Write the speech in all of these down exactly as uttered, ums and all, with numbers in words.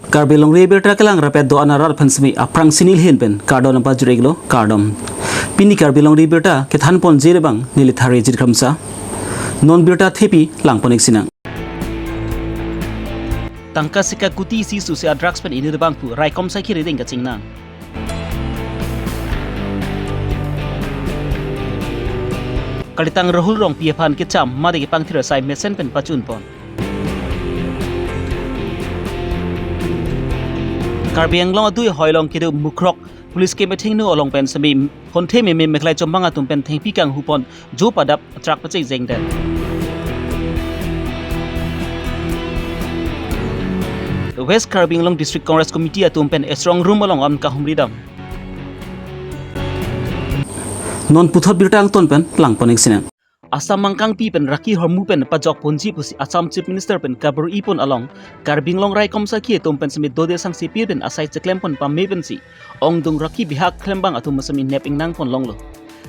Karbi Longri Abirta kelang rapet do-an arat aphan semi aphrangsi neli ahin pen kardom nangpajir-iklo, kardom. Pini Karbi Longri Abirta kethan ponji abang neli Thari Jit Kramsa. Non birta thepi lang pon-ik sinang. Tangka sika kuti isi susi a-drugs pen inut abangphu raikom saikhi arideng kachingnang. Kalitang Rahul Rongpi aphan kecham mate kepangthir asai mesen pen pachun pon. Karbi Anglong adui hoilong kedo Mukrok police kemethengno along pen semi honthe meme meklai chombang atum pen thengpi kanghu pon jo padap truck pachejeng det. West Karbi Anglong District Congress Committee atum pen strong room along an kahumri dam. Non puthot birta angton pen lang pon-ik sinang. Assam mangkangpi pen raki hormu pen pajok ponji pusi Assam Chief Minister pen kabor-i pon along Karbi Anglong raikom saikhi atum pen semi dode sangsepi pen asai cheklem pon pame pensi ongdung raki bihak klembang atum semi nep ingnang pon longlo.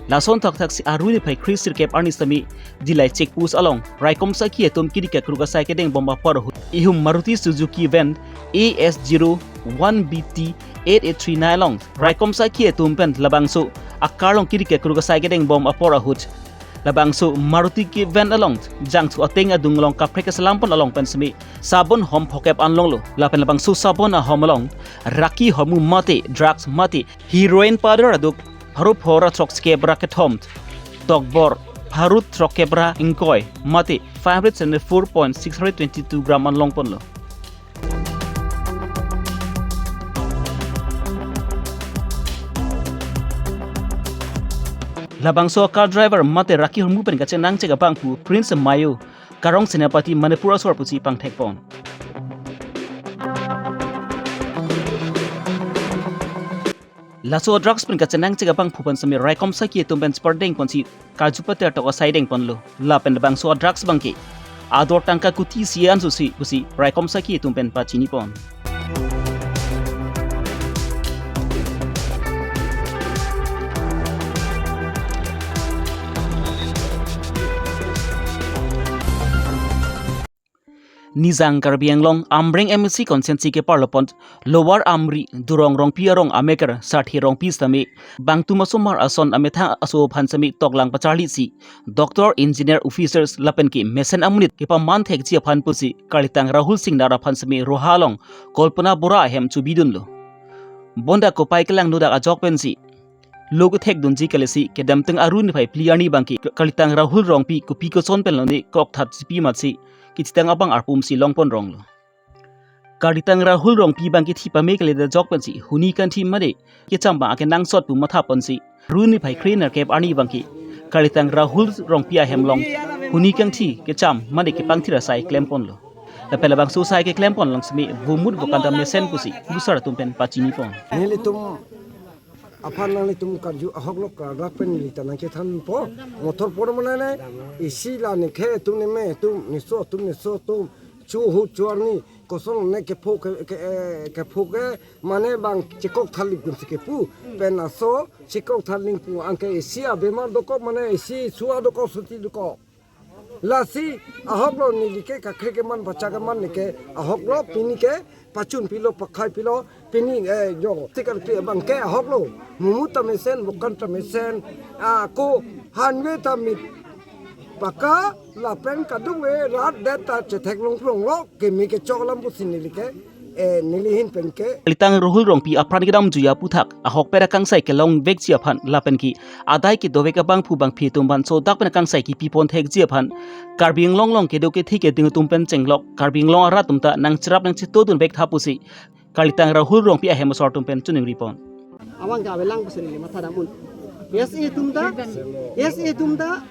Lason thakthak si arni phai kre sirkep arni semi Dillai check post along raikom saikhi atum kiri kakruk asai kedeng bom apor ahut ihum Maruti Suzuki van A S zero one B T eight eight three nine along raikom saikhi atum pen labangso a-car along kiri kakruk asai kedeng bom apor ahut labangso Maruti ki van along jangthu ateng adung along kaprek keselam pon along pen semi sabon hom phokep an longlo. Lapen labangso sabon ahom along raki hormu mate drugs mate heroin powder aduk pharo phora throkkep ra kethom, tokbor pharo throkkep ra ingkoi mate five hundred seventy-four point six hundred twenty-two gram an long ponlo. Labangso car driver mate raki hormu pen kachenangchek abangphu Prince Mayo, Karong Senapati, Manipur asor pusi pangthek pon. Laso drugs pen kachenangchek abangphu pen semi raikom saikhi atum pen chepardeng ponsi karju pater tok asai deng ponlo. Lapen labangso a-drugs abangke ador tangka kuti isi an susi pusi raikom saikhi atum pen pachini pon. Nijang Karbi Anglong Amreng M A C constituency keparlo pon Lower Amri Durong Rongpi arong ameker Sarthe Rongpi sitame bangtum asomar ason amethang aso aphan semi toklang pacharlisi doctor, engineer, officers lapen ke mesen amonit kepaman thekji aphan pusi Kalitang Rahul Singnar aphan semi Roha along Kalpana Bora ahem chubidunlo. Bonta kopai kelangnodak ajok pensi lo kethekdunji kalisi kedamtang arni phai phli arni abangke Kalitang Rahul Rongpi kopi koson pen lone kokthat chipi matsi kethitang abang arpumsi long pon ronglo. Kalitang Rahul Rongpi abangke thi pame kalidet ajok pensi huni kangthi mate kecham abang akenangsot pu matha ponsi arni phai kre nerkep arni abangke Kalitang Rahul Rongpi ahem along huni kangthi kecham mate kepangthir asai klem ponlo. Lapen labangso asai keklem pon along semi vomut vokan ta mesen pusi lusar atum pen pachini pon. Nelitum aphan nanglitum karju ahok lo, kardom pen neli ta nangkethanpo. Motor por mane ne isi la ne khe tum ne me tum ne so tum ne so tum chu hu chu arni kosong ne kepho ke, ke, eh, kepho ke mane bang chekok thaling tum si kepu pen aso chekok thaling pu anke isi abemar dokok mane isi sua dokok suti dokok. Lasi ahok lo neli ke kakhre keman bacha keman ne ke ahok lo pini ke pachun pilo pakhai pilo pini eh jo tikar pi abangke ahok lo mumu ta mesen vokan ta mesen ako hanve ta mit paka lapen kadung ve rat det ta chethek long phlong lo keme kechok alam pusi neli ke eh, neli ahin pen ke. Kalitang Rahul Rongpi apran kedam juya aputhak ahokpet akangsai kelongvekji aphan lapen ke adai kedovek abangphu bangphi atum bangso dak pen akangsai kipi pon thekji aphan Karbi Anglong along kedo kethe keding atum pen chenglok Karbi Anglong arat atum ta nangcherap nangchetodunvek tha pusi Kalitang Rahul Rongpi ahem asor atum pen choningri pon. Abang ke avelang pusi neli matha dam un. S A atum ta, S A atum ta,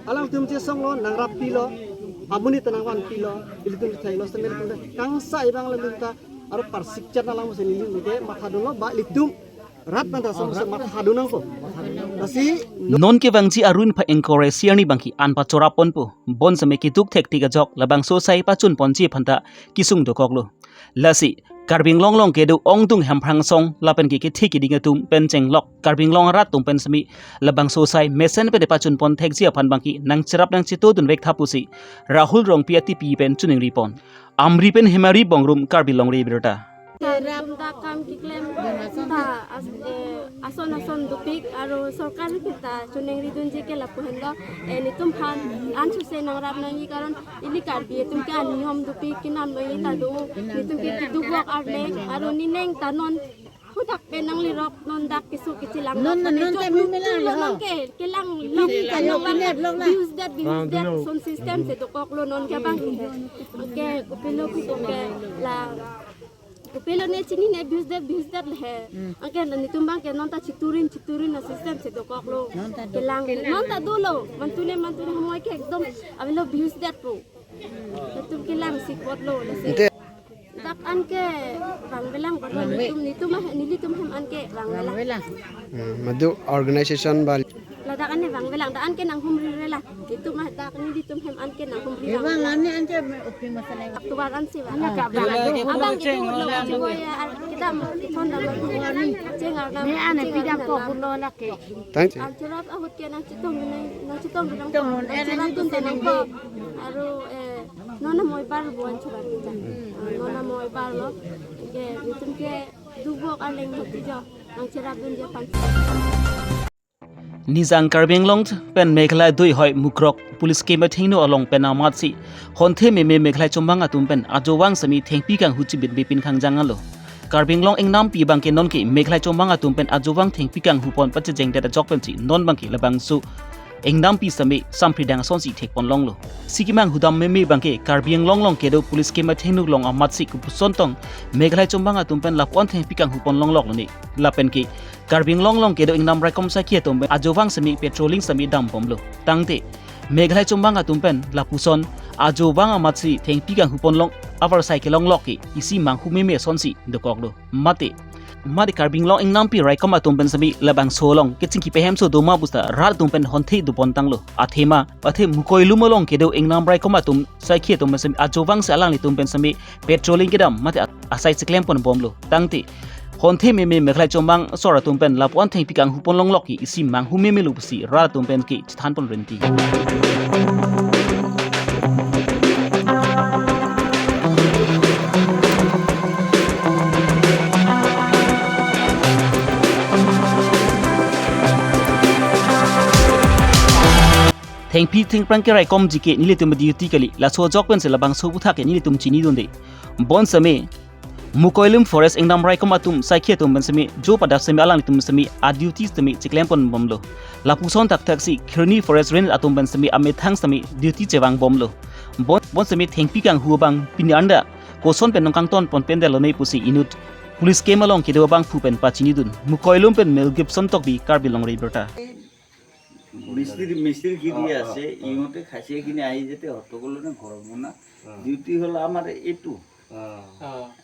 alangtum chesong lo, nangrap pilo, amonit ta nangvan pilo, ilitum thai lo, semi ilitum ta, kangsai abang alangtum ta, aro parsik chat na lang pusi neli ke matha dun lo, ba ilitum rat nang ta song pusi matha dun nangpo. Lasi non kevangji arni phai ingkoi ra isi arni abangke an pachorap ponpo, bonseme keduk thektik ajok labangso asai pachun ponji aphan ta kesung dokok lo. Lasi Karbi Anglong along kedo ongdung hemphrang song lapen ke kethe keding atum pen chenglok Karbi Anglong arat atum pen semi labangso asai mesen pen pachun pon thekji aphan abangke nangcherap nangchetodunvek tha pusi Rahul Rongpi atipi pen choningri pon. Amri pen Hemari Bongrung, Karbi Longri Abirta. Tum ta kam keklem ta as-, eh, ason ason dopik, aro sorkar kita choningri dunji ke lapu henlo, eh, netum aphan ansose nangrap nangji, karon ili Karbi atum ke aniyom dopik kenam lo ta do, netum ke keduk vok arle, aro nening ta non hadak pen nanglirok, non dak keso kechelang non, non, non ta mimela lo, lo, ho. Non ke kelang lo, kelang lo, kelang lo, kelang lo. Views det, views det, sound system si dokoklo non ke abang. Anke kopilo pu ke la, kopilo ne chinine views det, views det le he. Hmm. Anke la netum abang ke non ta chiturin, chiturin a-system si dokoklo. Non ta do, kelang, kelang. Non ta dolo, mantune, mantune hamoi ke ekdom avelo views det pu. Netum kelang si apotlo, lasi. Ante. Dak an ke vangvelang, vangve. Netum, netum ah, nelitum hem an ke vangvelang. Vangvelang. Hmm, madu organization ba. Ladak an ke vangvelang, dak an ke nanghumri rela. Netum ah, dak nelitum hem an ke nanghumri. Evang vangvelang. An ke an ke opi masalah. Aktual an si ba. Ana ka abang, abang ke cheng lo, cheng lo. Kita mau ithon dam. Cheng arnam. Ne ane cheng pidam arnam ko lo. Hulo lake. Thank you. Archurap ahut ke nangchetong, nangchetong, nangchetong, nangchetong, nangchetong, nangchetong, nangchetong. Aro, eh, non amoibar buan churap kita. Ah, non amoibar lo. Ke, netum ke duk vok arleng hati jo. Nangcherap dunji aphan. Nijang Karbi Anglong pen Meghalaya duihoi Mukrok police kemethengno along pen amatsi honthe meme Meghalaya chombang atum pen ajovang semi thengpi kanghu chibit bipin khangjang alo. Karbi Anglong ingnampi abang ke non ke Meghalaya chombang atum pen ajovang thengpi kanghu pon pachejeng det ajok pensi non abang ke labangso ingnampi semi sampridang asonsi thekpon longlo. Si kemanghu dam meme abang ke Karbi Anglong along kedo police kemethengno along amatsi kopuson tong Meghalaya chombang atum pen lapu-an thengpi kanghu pon longlok lone. Lapen ke Karbi Anglong along kedo ingnam raikom saikhi atum pen ajovang semi patrolling semi dambomlo. Tangte Meghalaya chombang atum pen lapuson ajovang amatsi thengpi kanghu pon long avar sai kelonglok ke isi manghu meme asonsi dokoklo. Mate, mate Karbi Anglong ingnampi raikom atum pen semi labangso along kechingki pehemso doma pusi rat atum pen honthe dopon tanglo. Athema, athe Mukoilum along kedo ingnam raikom atum saikhi atum pen semi ajovang si alanglitum pen semi patrolling kedam mate a-, asai cheklem ponbomlo. Tangte honthe meme Meghalaya chombang asor atum pen lapu-an thengpi kanghu pon longlok ke isi manghu memelo pusi rat atum pen ke chethan pon rinti. Thengpi thengphrang keraikomji ke nelitum duty kali, laso ajok pensi labangso aputhak ke nelitum chinidunde. Bonseme Mukoilum Forest ingnam raikom atum saikhi atum pen semi jo padak semi alanglitum semi a-duty semi cheklem ponbomlo. Lapuson thakthaksi Khirni Forest Range atum pen semi amethang semi duty chevangbomlo. Bon, bonseme thengpi kanghu abang pini anda koson pen nangkangton pon pendetlo ne pusi inut police camp along kedo abangphu pen pachinidun. Mukoilum pen Mel Gibson Tokbi, Karbi Longri Abirta. মিস্ত্রি, মিস্ত্রি কি দিয়ে আছে, ইহঁতে খাচীয়া খিনি আহি যাতে হট্টগোল নে ঘৰ বনা। ডিউটি হ'ল আমাৰ এইটো।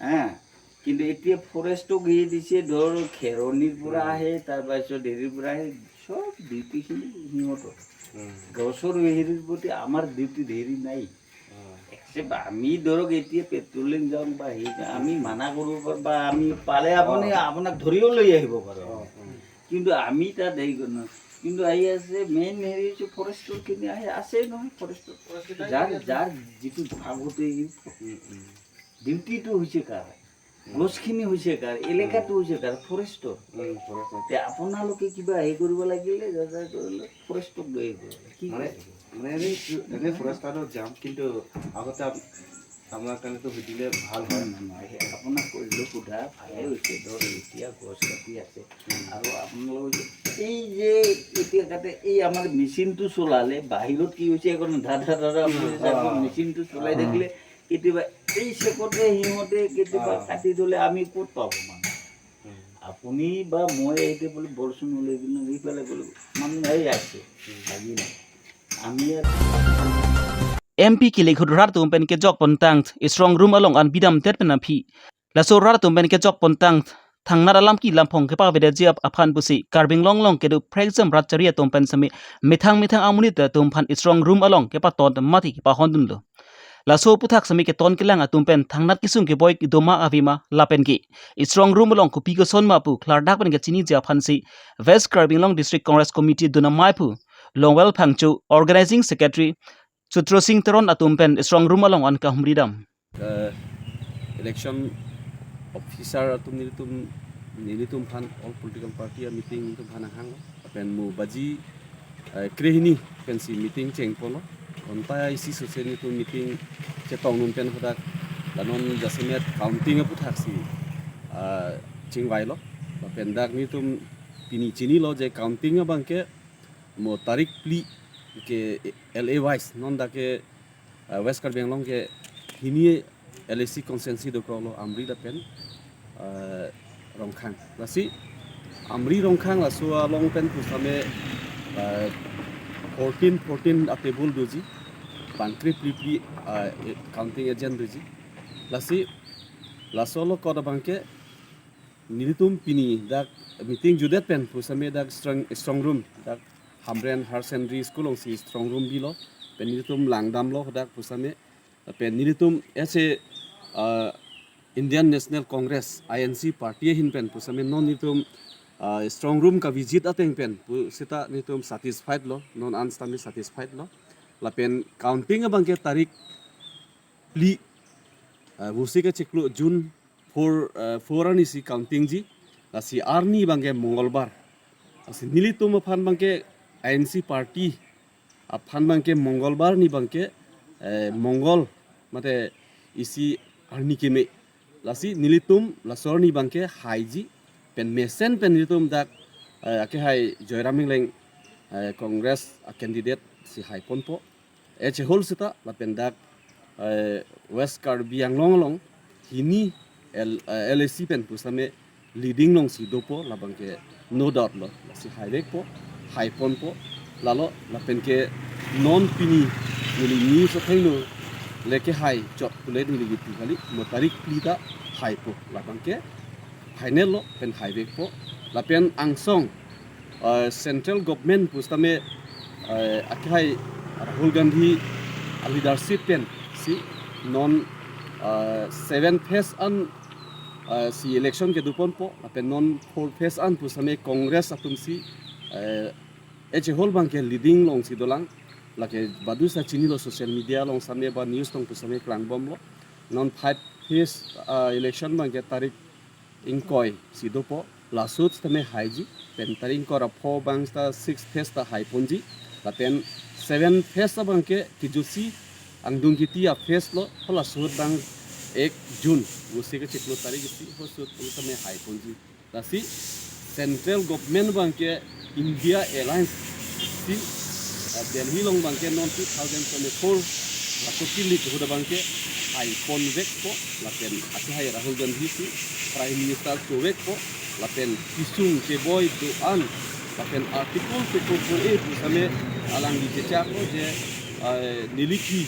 হা। কিন্তু এতিয়া ফৰেষ্টক এৰি দিছে, ধৰ খেৰণিৰ পৰা আহে, তাৰ পিছত হেৰিৰ পৰা আহে, চব ডিউটি খিনি সিহঁতৰ। গছৰ হেৰিৰ প্ৰতি আমাৰ ডিউটিত হেৰি নাই। একচেপ্ট আমি ধৰক এতিয়া পেট্ৰলিং যাওঁ বা হেৰি যাওঁ, আমি মানা কৰিব পাৰোঁ বা আমি পালে আপুনি, আপোনাক ধৰিও লৈ আহিব পাৰোঁ। কিন্তু আমি তাত হেৰি কৰোঁ ন। কিন্তু আহি আছে, মেইন হেৰি হৈছে ফৰেষ্টৰ খিনি আহে, আছে নহয় ফৰেষ্টৰ। যাৰ, যাৰ যিটো ভাগতে ডিউটিটো হৈছে কাৰ, গছখিনি হৈছে কাৰ, এলেকাটো হৈছে কাৰ, ফৰেষ্টৰ। তে আপোনালোকে কিবা হেৰি কৰিব লাগিলে, যাতে কৰিলে ফৰেষ্টক লৈ আহিব। কি মানে, কৰিব? মানে এনে, এনে ফৰেষ্টাৰত যাম, কিন্তু আগতে আপ-, আপোনাৰ কাৰণেতো সুধিলে ভাল হয়। নাই, নাই, সেই আপোনাক কৰিলো সোধা, ভালে হৈছে, ধৰ এতিয়া গছ কাটি আছে। আৰু আপোনালোকৰ যে এই যে এতিয়া তাতে এই আমাৰ মেচিনটো চলালে, বাহিৰত কি হৈছে, এখন ধা ধা ধা ধা বুলি যে এখন মেচিনটো চলাই থাকিলে, কেতিয়াবা এই চেকতে সিহঁতে কেতিয়াবা কাটি থলে আমি ক'ত পাব মানুহ? আপুনি বা মই এতিয়া বোলে বলচোন ওলাই কিনে দি পেলাই বোলে মানুহ এই আছে, লাগিলে। আমি ইয়াত M P kilik ahut rat atum pen kejok pontang strong room along an bidamdet pen aphi. Laso rat atum pen kejok pontang thangnat alam ki lamphong kepavedetji ap-, aphan pusi Karbi Anglong along kedo prekjam rat chari atum pen semi methang methang amonit atum aphan strong room along kepaton mati kepahondunlo. Laso aputhak semi keton kelang atum pen thangnat kesung keboi doma avema lapen ke strong room along kopi koson ma pu klardak pen kechiniji aphansi West Karbi Anglong District Congress Committee dun amei aphu Longwel Phangcho, Organizing Secretary Chutro Singh Teron atum pen strong room along an kahumri dam. Eh, election officer atum nelitum, nelitum aphan all political party a meeting nelitum aphan nanghanglo. Lapen mo baji, eh, krehini pensi meeting chengponlo. Konta isi sose nelitum meeting chetong un pen hadak la non jasemet counting aputhak si, ah, chingvailo. Lapen dak nelitum pini chinilo je counting abangke mo tarik phli ke L A wise non dak ke, ah, West Karbi Anglong ke hini L A C constituency dokoklo, Amri lapen, ah, Rongkhang. Lasi Amri Rongkhang laso along pen pusitame, ah, fourteen fourteen a table doji, bangkre phli phli, ah, counting agent doji. Lasi laso along kot abangke nelitum pini dak meeting jutdet pen pusitame dak strong, strong room, dak Hamren Higher Secondary School alongsi strong room bilo, pen nelitum langdamlo dak pusitame. Pen nelitum ese, ah, Indian National Congress, I N C party ahin pen pusitame non nelitum, ah, strong room kavisit ateng pen pusita nelitum satisfied lo, non an sitame satisfied lo. Lapen counting abangke tarik phli, ah, Vosik achiklo June four, eh, four arni si counting ji, lasi arni abangke Mongolbar. Lasi nelitum aphan abangke I N C party aphan abangke Mongolbar arni abangke, eh, Mongol mate isi arni keme. Lasi nelitum laso arni abangke haiji pen mesen pen nelitum dak, eh, akehai Joyram Engleng, eh, Congress a candidate si haiponpo. Eche hol sita lapen dak, eh, West Karbi Anglong along hini L, eh, L A C pen pusitame leading alongsi dopo labangke no doubt lo, lasi haivekpo, haiponpo, lalo lapenke non pini neli news athengno leke hai chot pule neli giti kali, mo tarik phli ta haipo labangke hainetlo pen haivekpo. Lapen angsong, eh, central government pusitame, eh, akehai Rahul Gandhi a leadership pensi non, eh, seven phase an, eh, si election kedoponpo, lapen non four phase an pusitame Congress atumsi, eh, eche hol abangke leading alongsi dolang, lake badusa chinilo social media along sitame ba news along pusitame klangbomlo. Non five phase, ah, election abangke tarik ingkoi si dopo, laso sitame haiji, pen tarik ingkoi ra pho abang sita six phase ta haiponji, lapen seven phase abangke kijutsi angdung kiti a phase lo, halaso abang ek June, Vosik achiklo tarik isi, halaso sitame haiponji. Lasi central government abangke India Alliance si, ah, Delhi along abangke non two thousand twenty-four laso kilik ahut abangke haiponvekpo, lapen akehai Rahul Gandhi si Prime Minister chovekpo, lapen kesung keboi do-an, lapen Article two four four A pusitame alangli chechaklo je, ah, neli ke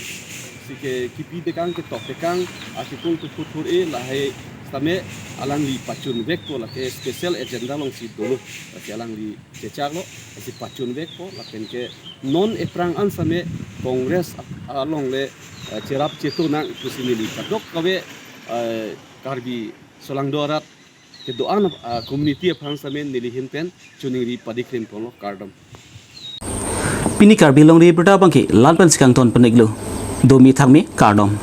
si ke kipi tekang, ketok tekang, Article two four four A lahai sitame alangli pachunvekpo, lake special agenda alongsi dolo, lake alangli chechaklo, lasi pachunvekpo, lapenke non ephrang an sitame Congress along le, eh, cherap cheto nang pusi neli kadokave, eh, Karbi solangdo arat kedo-an, ah, community aphan sitame neli ahin pen choningri padikrimponlo, kardom. Pini Karbi Longri Abirta abangke la-an pensi kangton pon-iklo. Domi thakmi, kardom.